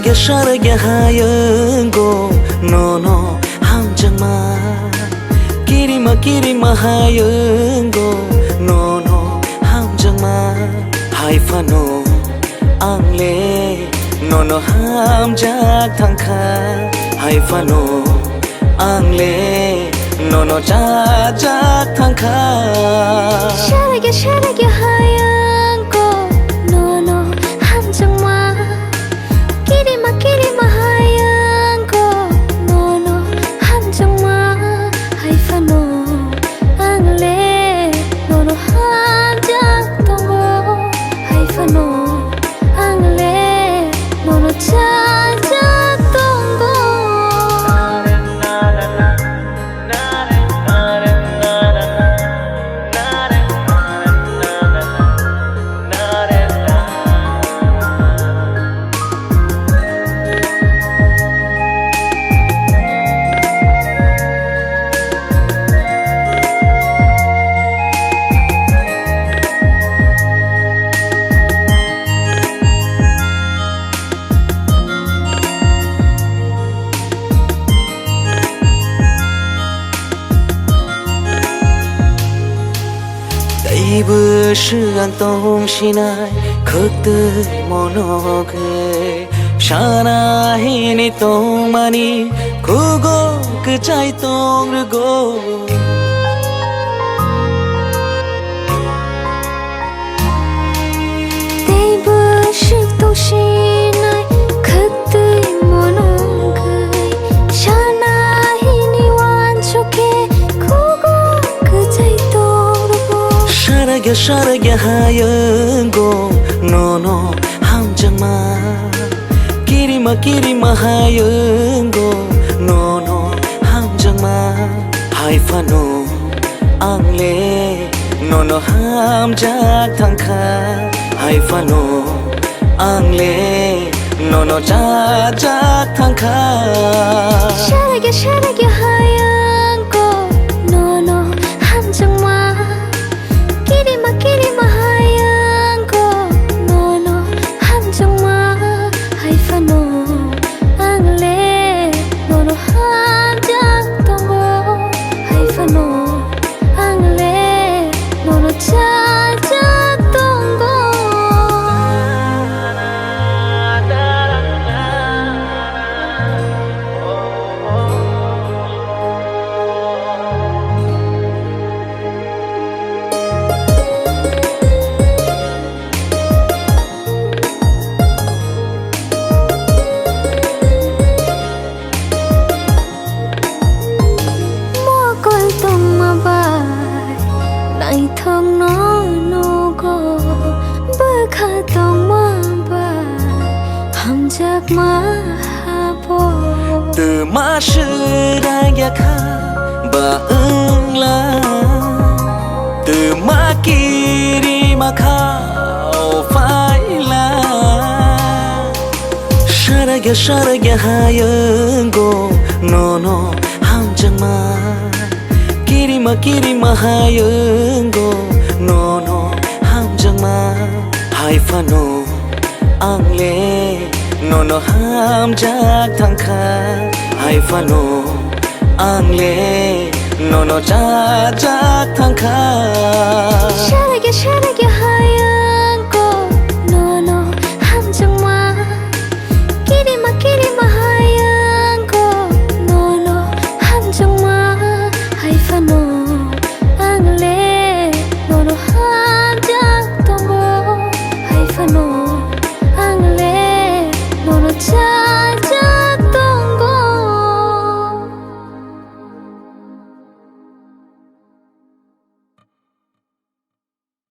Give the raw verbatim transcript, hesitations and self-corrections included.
Yasara yahayungo nono hamjakma. Kirima kirima hayungo nono hamjakma. Haiphano angle nono hamjak thangkha. Haiphano angle nono chajak thangkha. Sharagya sharagya hayungo nono hamjakma. Kirima kirima hayungo nono hamjakma. Haiphano angle nono hamjak tongo. Haiphano angle nono chajak tongo. Teibo swkang tong sinai khwtwi monogwi sana hini tongmani khugo kwchai tong rwgo. Teibo swk tong sinai khwtwi monogwi sana hini wansukhe khugo kwchai tong rwgo. Sharagya sharagya hayungo nono hamjakma. Kirima kirima hayungo nono hamjakma. Haiphano angle nono hamjak thangkha. Haiphano angle nono chajak thangkha. Sharagya sharagya hayungo nono hamjakma. Kirima kirima hayungo nono hamjakma. Haiphano angle nono hamjak tongo. Haiphano angle nono chajak tongo. Mokol tongma bai naithokno nugo, bwkha tongma bai hamjakma habo. Twma swrang yakha ba wngla, twma kirima kha o phaila. Sharagya sharagya hayungo nono hamjakma. Kirima kirima hayungo nono hamjakma. Haiphano angle nono hamjak thangkha. Haiphano angle nono chajak thangkha.